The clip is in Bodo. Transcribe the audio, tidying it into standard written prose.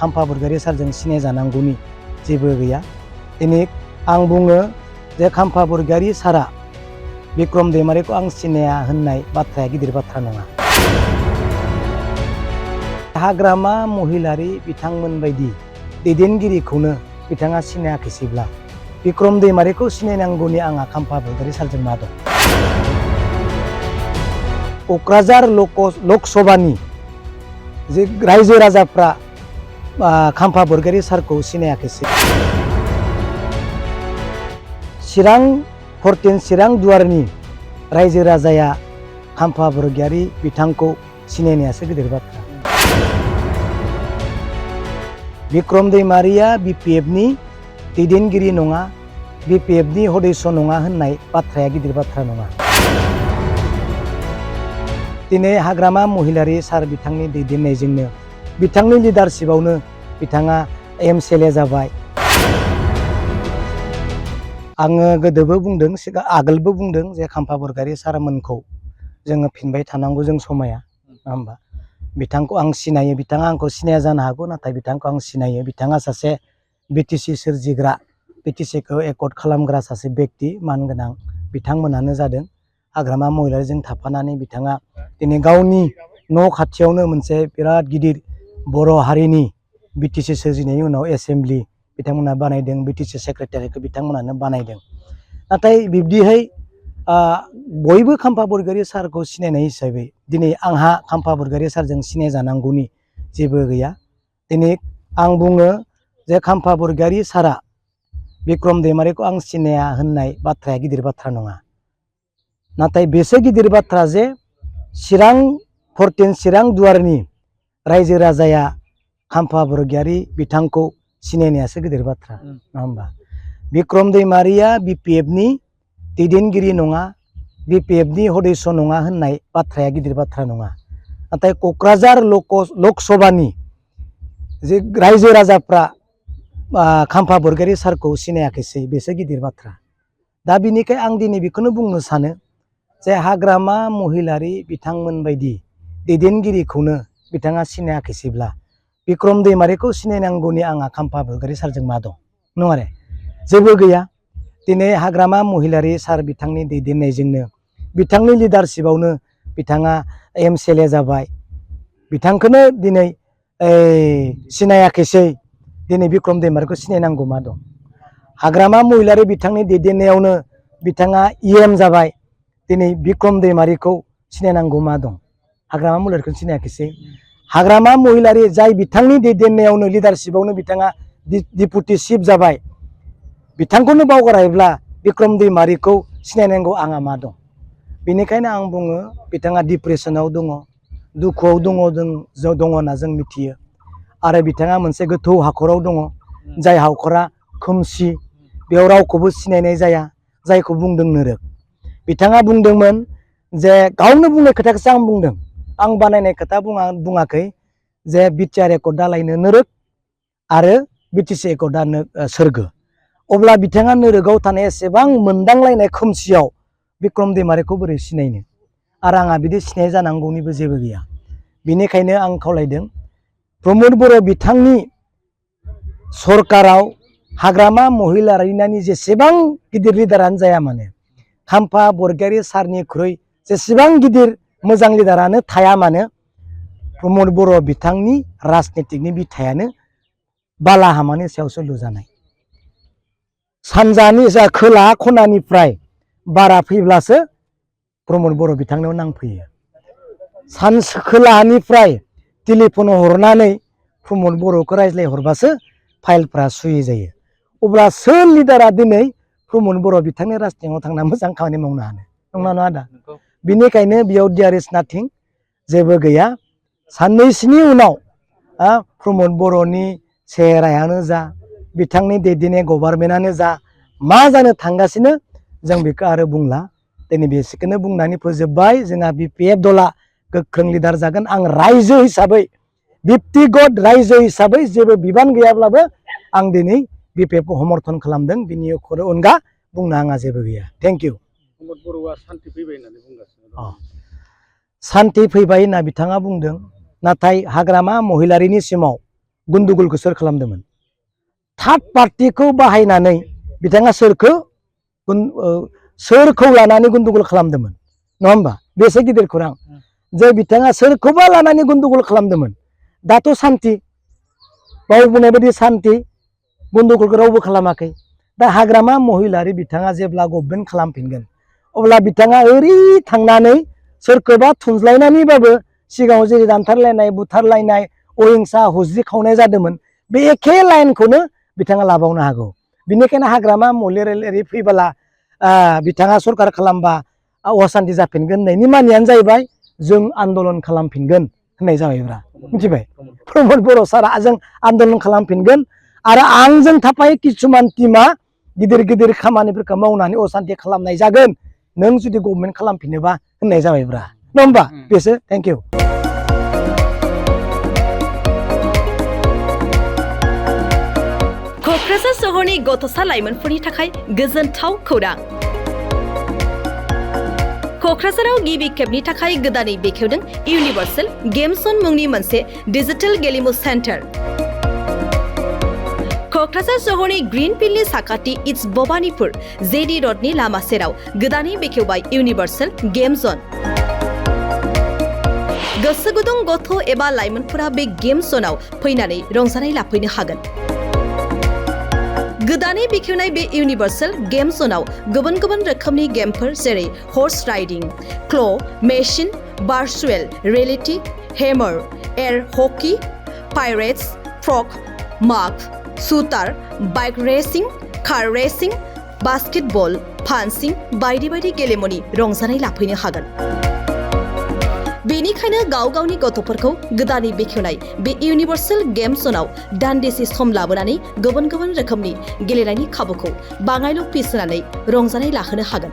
खाम्फा बरगयारी सारजों सिनाय जानांगौनि जेबो गैया। दिनै आं बुङो जे खाम्फा बरगयारी सारा बिक्रम दैमारिखौ आं सिनाया होननाय बाथ्राया गिदिर बाथ्रा नङा। हाग्रामा महिलारि बिथांमोन बायदि दैदेनगिरिखौनो बिथाङा सिनायाखैसैब्ला बिक्रम दैमारिखौ सिनायनांगौनि आंहा खाम्फा बरगयारी सारजों मा दं? क'क्राझार लकसभानि जे रायजो राजाफ्रा खाम्फा बरगयारी सारखौ सिनायाखैसै। चिरां 14 चिरां दुवारनि रायजो राजाया खाम्फा बरगयारी बिथांखौ सिनायनायासो गिदिर बाथ्रा। बिक्रम दैमारिया BPFनि दैदेनगिरि नङा, BPFनि सदस्य नङा होननाय बाथ्राया गिदिर बाथ्रा नङा। दिनै हाग्रामा महिलारि सार बिथांनि दैदेननायजोंनो बिथांनि लिडारशिपआवनो बिथाङा MCLA जाबाय। आङो गोदोबो बुंदों, आगोलबो बुंदों जे खाम्फा बरगयारी सारमोनखौ जोङो फिनबाय थानांगौ, जों समाया, नङा होमबा? बिथांखौ आं सिनायो, बिथाङा आंखौ सिनाया जानो हागौ, नाथाय बिथांखौ आं सिनायो। बिथाङा सासे BTC सोरजिग्रा, BTCखौ एकर्ड खालामग्रा सासे बेक्ति मानगोनां। बिथांमोनानो जादों हाग्रामा महिलारिजों थाफानानै बिथाङा दिनै गावनि न' खाथियावनो मोनसे बिराद गिदिर बर' हारिनि BTC सोरजिनायनि उनाव एसेमब्लि बिथांमोना बानायदों, BTC सेक्रेटारियेटखौ बिथांमोनानो बानायदों। नाथाय बिब्दिहै बयबो खाम्फा बरगयारी सारखौ सिनायनाय हिसाबै दिनै आंहा खाम्फा बरगयारी सारजों सिनाय जानांगौनि जेबो गैया। दिनै आं बुङो जे खाम्फा बरगयारी सारा बिक्रम दैमारिखौ आं सिनाया होननाय बाथ्राया गिदिर बाथ्रा नङा। नाथाय बेसो गिदिर बाथ्रा जे चिरां 14 चिरां दुवारनि रायजो राजाया खाम्फा बरगयारी बिथांखौ सिनायनायासो गिदिर बाथ्रा, नङा होमबा? बिक्रम दैमारिया BPFनि दैदेनगिरि नङा, BPFनि सदस्य नङा होननाय बाथ्राया गिदिर बाथ्रा नङा। नाथाय क'क्राझार लकसभानि जे रायजो राजाफ्रा खाम्फा बरगयारी सारखौ सिनायाखैसै, बेसो गिदिर बाथ्रा। दा बिनिखाय आं दिनै बेखौनो बुंनो सानो जे हाग्रामा महिलारि बिथांमोन बायदि दैदेनगिरिखौनो बिथाङा सिनायाखैसैब्ला बिक्रम दैमारिखौ सिनायनांगौनि आंहा खाम्फा बरगयारी सारजों मा दं? नङा रे, जेबो गैया। दिनै हाग्रामा महिलारि सार बिथांनि दैदेननायजोंनो बिथांनि लिडारशिपआवनो बिथाङा MCLA जाबाय। बिथांखौनो दिनै सिनायाखैसै, दिनै बिक्रम दैमारिखौ सिनायनांगौ मा दं? हाग्रामा महिलारि बिथांनि दैदेननायावनो बिथाङा EM जाबाय। दिनै बिक्रम दैमारिखौ सिनायनांगौ मा दं? हाग्रामा महिलारिखौ सिनायाखैसै। हाग्रामा महिलारि जाय बिथांनि दैदेननायावनो लिडारशिपआवनो बिथाङा डिपुटि चिफ जाबाय। बिथांखौनो बावगारबायब्ला बिक्रम दैमारिखौ सिनायनांगौ आंहा मा दं? बेनिखायनो आं बुङो बिथाङा डिप्रेसनाव दङ, दुखुआव दङ होनना जों मिथियो। आरो बिथाङा मोनसे गोथौ हाखराव दङ, जाय हाखरा खोमसि, बेयाव रावखौबो सिनायनाय जाया, जायखौ बुंदों नोरोग। बिथाङा बुंदोंमोन जे गावनो बुंनाय खोथाखौसो आं बुंदों, आं बानायनाय खोथा बुङाखै, जे BTR एकर्डआ लायनो नोरोग आरो BTC एकर्डआ सोरगो। अब्ला बिथाङा नोरोगाव थानाय एसेबां मोनदांलायनाय खोमसियाव बिक्रम दैमारिखौ बोरै सिनायनो? आरो आंहा बिदि सिनाय जानांगौनिबो जेबो गैया। बेनिखायनो आं खावलायदों प्रमद बर' बिथांनि सरकाराव हाग्रामा महिलारिनि जेसेबां गिदिर लिडारानो जाया मानो, खाम्फा बरगयारी सारनिख्रुइ जेसेबां गिदिर मोजां लिडारानो थाया मानो, प्रमद बर' बिथांनि राजनितिकनि बिथायानो बालाहामानि सायावसो लुजानाय। सानजानि जा खोला खनानिफ्राय बारा फैब्लासो प्रमद बर' बिथांनियाव नांफैयो। खोलाहानिफ्राय टेलिफन हरनानै प्रमद बर'खौ रायज्लायहरबासो फाइलफ्रा सुहि जायो। अब्ला सोर लिडारा दिनै प्रमद बर' बिथांनि राजनियाव थांना मोजां खामानि मावनो हानो? नंना नङा आदा? बिनिखायनो बेयाव देयार इज नाथिं, जेबो गैया। साननैसोनि उनाव प्रमद बर'नि सेहेरायानो जा, बिथांनि दैदेननाय गभर्नमेन्टआनो जा, मा जानो थांगासिनो जों बेखौ आरो बुंला। दिनै बेसेखौनो बुंनानै फोजोबबाय। जोंहा BPF दला गोख्रों लिडार जागोन। आं रायजो हिसाबै, बिब्दिगत रायजो हिसाबै जेबो बिबान गैयाब्लाबो आं दिनै BPFखौ समर्थन खालामदों। बिनि अनगा बुंनो आंहा जेबो गैया। Thank you. प्रमद बर'आ सान्थि फैबाय होननानै बुंगासिनो दं। सान्थि फैबाय होनना बिथाङा बुंदों, नाथाय हाग्रामा महिलारिनि सिमाव गन्दगलखौ सोर खालामदोंमोन थार्ड पार्टिखौ बाहायनानै बिथाङा सोरखौ लानानै गन्दगल खालामदोंमोन नङा होमबा बेसे गिदिर खौरां जे बिथाङा सोरखौबा लानानै गन्दगल खालामदोंमोन दाथ' सान्ति बाव बुंनाय बायदि सान्ति गन्दगलखौ रावबो खालामाखै दा हाग्रामा महिलारि बिथाङा जेब्ला गभर्नमेन्ट खालामफिनगोन अब्ला बिथाङा ओरै थांनानै सोरखौबा थुनज्लायनानैबाबो सिगाङाव जेरै दानथारलायनाय बुथारलायनाय अहिंसा हुज्रि खावनाय जादोंमोन बे एखे लाइनखौनो बिथाङा लाबावनो हागौ बिनिखायनो हाग्रामा महिलारि फैबोला बिथाङा सरकार खालामबा असान्ति जाफिनगोन होननायनि मानियानो जाहैबाय जों आन्दलन खालामफिनगोन होननाय जाबायब्रा मिथिबाय प्रमद बर' सारा जों आन्दलन खालामफिनगोन आरो आंजों थाफाय किसुमान टीमा गिदिर गिदिर खामानिफोरखौ मावनानै असान्ति खालामनाय जागोन नों जुदि गभर्नमेन्ट खालामफिनोबा होननाय जाबायब्रा नङा होमबा बेसो थेंक इउ क'क्राझार सहरनि गथ'सा लाइमोनफोरनि थाखाय गोजोनथाव खौरां क'क्राझाराव गिबि खेबनि थाखाय गोदानै बेखेवदों इउनिभार्सेल गेम जन मुंनि मोनसे डिजिटेल गेलेमु सेन्टार क'क्राझार सहरनि ग्रीनफिल्डनि साखाथि इट्स भबानिपुर जेडी रडनि लामा सेराव गोदानै बेखेवबाय इउनिभार्सेल गेम जन गोसो गुदुं गथ' एबा लाइमोनफोरा बे गेम जनाव फैनानै रंजानाय लाफैनो हागोन गोदानै बेखेवनाय बे इउनिभार्सेल गेम जनाव गुबुन गुबुन रोखोमनि गेमफोर जेरै horse riding claw' machine virtual reality hammer air hockey pirates frog माग shooter bike racing car racing basketball punching बायदि बायदि गेलेमुनि रंजानाय लाफैनो हागोन बेनिखायनो गाव गावनि गथ'फोरखौ गोदानै बेखेवनाय बे इउनिभार्सेल गेम जनाव दान्दिसे सम लाबोनानै गुबुन गुबुन रोखोमनि गेलेनायनि खाबुखौ बाङायल' फिस होनानै रंजानाय लाहोनो हागोन